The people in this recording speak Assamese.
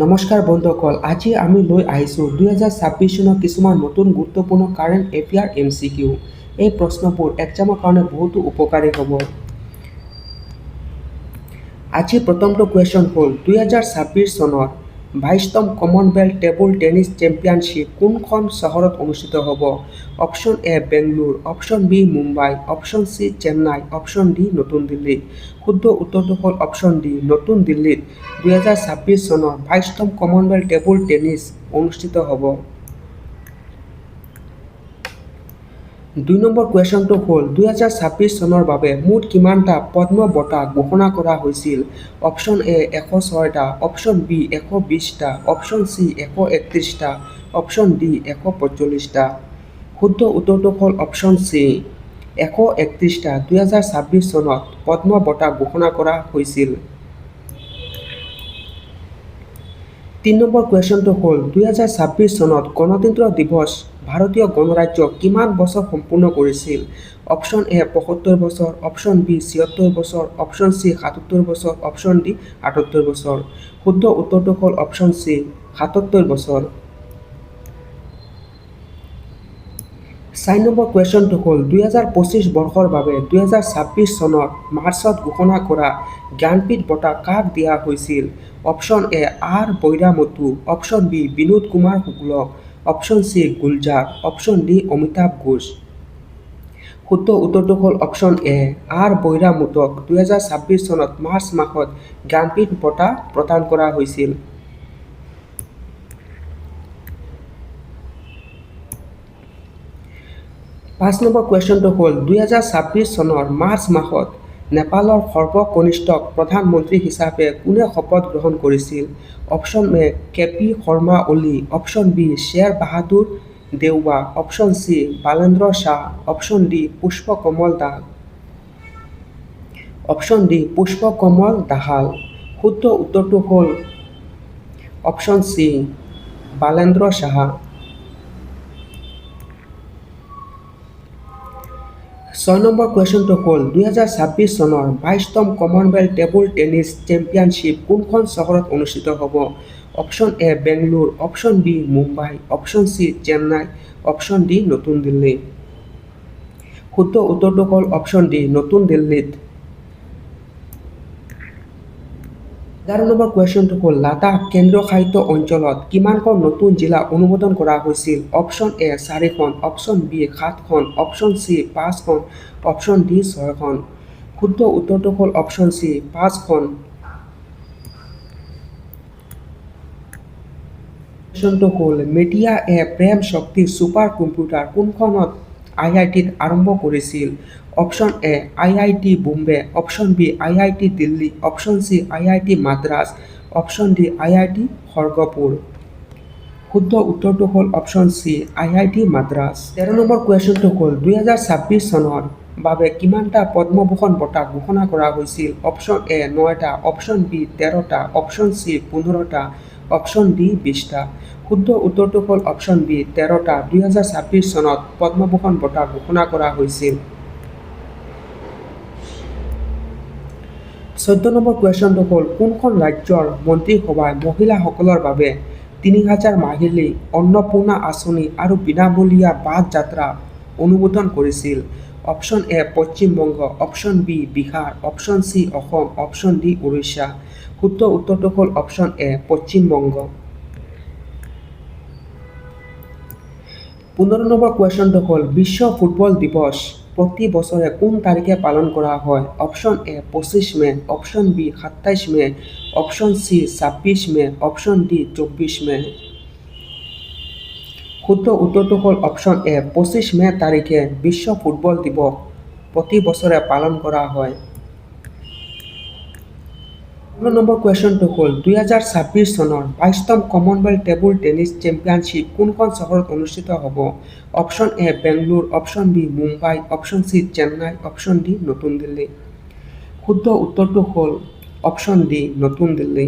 নমস্কাৰ বন্ধুসকল, আজি আমি লৈ আহিছোঁ 2026 চনৰ কিছুমান নতুন গুৰুত্বপূৰ্ণ কাৰেণ্ট এফেয়াৰ এমচিকিউ। এই প্ৰশ্নবোৰ এক্সামৰ কাৰণে বহুতো উপকাৰী হ'ব। আজি প্ৰথমটো কুৱেশ্যন হ'ল, 2026 চনৰ 22তম কমনৱেলথ টেবুল টেনিছ চেম্পিয়নশ্বিপ কোনখন চহৰত অনুষ্ঠিত হ'ব? Option A Bangalore, option B Mumbai, option C Chennai, option D নতুন দিল্লী। শুদ্ধ উত্তৰটো হ'ল অপশ্যন ডি, নতুন দিল্লীত 2026 চনৰ 22তম কমনৱেলথ টেবুল টেনিছ অনুষ্ঠিত হ'ব। 2 নম্বৰ কুৱেশ্যনটো হ'ল, 2026 চনৰ বাবে মুঠ কিমানটা পদ্ম বঁটা ঘোষণা কৰা হৈছিল? অপশ্যন এ 106টা, অপশ্যন বি 120টা, অপশ্যন চি 131টা, অপশ্যন ডি 145টা। শুদ্ধ উত্তৰটো হ'ল অপশ্যন চি, 131টা। 2026 চনত পদ্ম বঁটা ঘোষণা কৰা হৈছিল। 3 নম্বৰ কুৱেশ্যনটো হ'ল, 2026 চনত গণতন্ত্ৰ দিৱস ভাৰতীয় গণৰাজ্য কিমান বছৰ সম্পূৰ্ণ কৰিছিল? অপশ্যন এ 75 বছৰ, অপশ্যন বি 76 বছৰ, অপশ্যন চি 77 বছৰ, অপশ্যন ডি 78 বছৰ। শুদ্ধ উত্তৰটো হ'ল অপশ্যন চি, 77 বছৰ। 4 নম্বৰ কুৱেশ্যনটো হ'ল, 2025 বৰ্ষৰ বাবে 2026 চনৰ মাৰ্চত ঘোষণা কৰা জ্ঞানপীঠ বঁটা কাক দিয়া হৈছিল? Option A R Vairamuthu, option B Vinod Kumar Shukla, option C Gulzar, option D Amitav Ghosh. শুদ্ধ উত্তৰটো হ'ল অপশ্যন এ, আৰ বৈৰামুথুক 2026 চনত মাৰ্চ মাহত জ্ঞানপীঠ বঁটা প্ৰদান কৰা হৈছিল। 5 নম্বৰ কুৱেশ্যনটো হ'ল, 2026 চনৰ মাৰ্চ মাহত নেপালৰ সৰ্বকনিষ্ঠ প্ৰধানমন্ত্ৰী হিচাপে কোনে শপত গ্ৰহণ কৰিছিল? Option A K P Sharma Oli, option B Sher Bahadur Deuba, option C Balendra Shah, option D Pushpa Kamal Dahal. Option D Pushpa Kamal Dahal. শুদ্ধ উত্তৰটো হ'ল option C Balendra Shah. 6 number কুৱেশ্যনটো হ'ল, 2026 চনৰ 22তম কমনৱেলথ টেবুল টেনিছ চেম্পিয়নশ্বিপ কোনখন চহৰত অনুষ্ঠিত হ'ব? Option A Bangalore, option B Mumbai, option C Chennai, option D নতুন দিল্লী। শুদ্ধ উত্তৰটো হ'ল অপশ্যন ডি, নতুন দিল্লীত। 11 নম্বৰ কুৱেশ্যনটো হ'ল, লাডাখ কেন্দ্ৰীয়শাসিত অঞ্চলত কিমানখন নতুন জিলা অনুমোদন কৰা হৈছিল? অপশ্যন এ চাৰিখন, অপশ্যন বি সাতখন, অপশ্যন চি পাঁচখন, অপশ্যন ডি ছয়খন। শুদ্ধ উত্তৰটো হ'ল অপশ্যন চি, পাঁচখন। কুৱেশ্যনটো হ'ল, মিডিয়া এ প্ৰেম শক্তি ছুপাৰ কম্পিউটাৰ কোনখনত আইআইটিত আৰম্ভ কৰিছিল? Option A IIT Bombay, option B IIT Delhi, option C IIT Madras, option D IIT Kharagpur. শুদ্ধ উত্তৰটো হ'ল option C IIT Madras. 13 number কুৱেশ্যনটো হ'ল, 2026 চনৰ বাবে কিমানটা পদ্মভূষণ বঁটা ঘোষণা কৰা হৈছিল? অপশ্যন এ নটা, অপশ্যন বি 13টা, অপশ্যন চি 15টা, অপশ্যন ডি 20টা। শুদ্ধ উত্তৰটো হ'ল অপশ্যন বি, 13টা। 2026 চনত পদ্মভূষণ বঁটা ঘোষণা কৰা হৈছিল। 14 নম্বৰ কুৱেশ্যনটো হ'ল, কোনখন ৰাজ্যৰ মন্ত্ৰীসভাই মহিলাসকলৰ বাবে 3000 মাহিলী অন্নপূৰ্ণা আঁচনি আৰু বিনামূলীয়া বাছ যাত্ৰা অনুমোদন কৰিছিল? Option A Paschimbanga, option B Bihar, option C Assam, option D Orissa. শুদ্ধ উত্তৰটো হ'ল অপশ্যন এ পশ্চিমবংগ। 15 নম্বৰ কুৱেশ্যনটো হ'ল, বিশ্ব ফুটবল দিৱস প্ৰতি বছৰে কোন তাৰিখে পালন কৰা হয়? Option A 25 May', option B 27 May', option C 26 May', option D 24 May'. শুদ্ধ উত্তৰটো হ'ল অপশ্যন এ, 25 মে' তাৰিখে বিশ্ব ফুটবল দিৱস প্ৰতি বছৰে পালন কৰা হয়। 16 নম্বৰ কুৱেশ্যনটো হ'ল, 2026 চনৰ 22তম কমনৱেলথ টেবুল টেনিছ চেম্পিয়নশ্বিপ কোনখন চহৰত অনুষ্ঠিত হ'ব? Option A Bangalore, option B Mumbai, option C Chennai, option D নতুন দিল্লী। শুদ্ধ উত্তৰটো হ'ল অপশ্যন ডি, নতুন দিল্লী।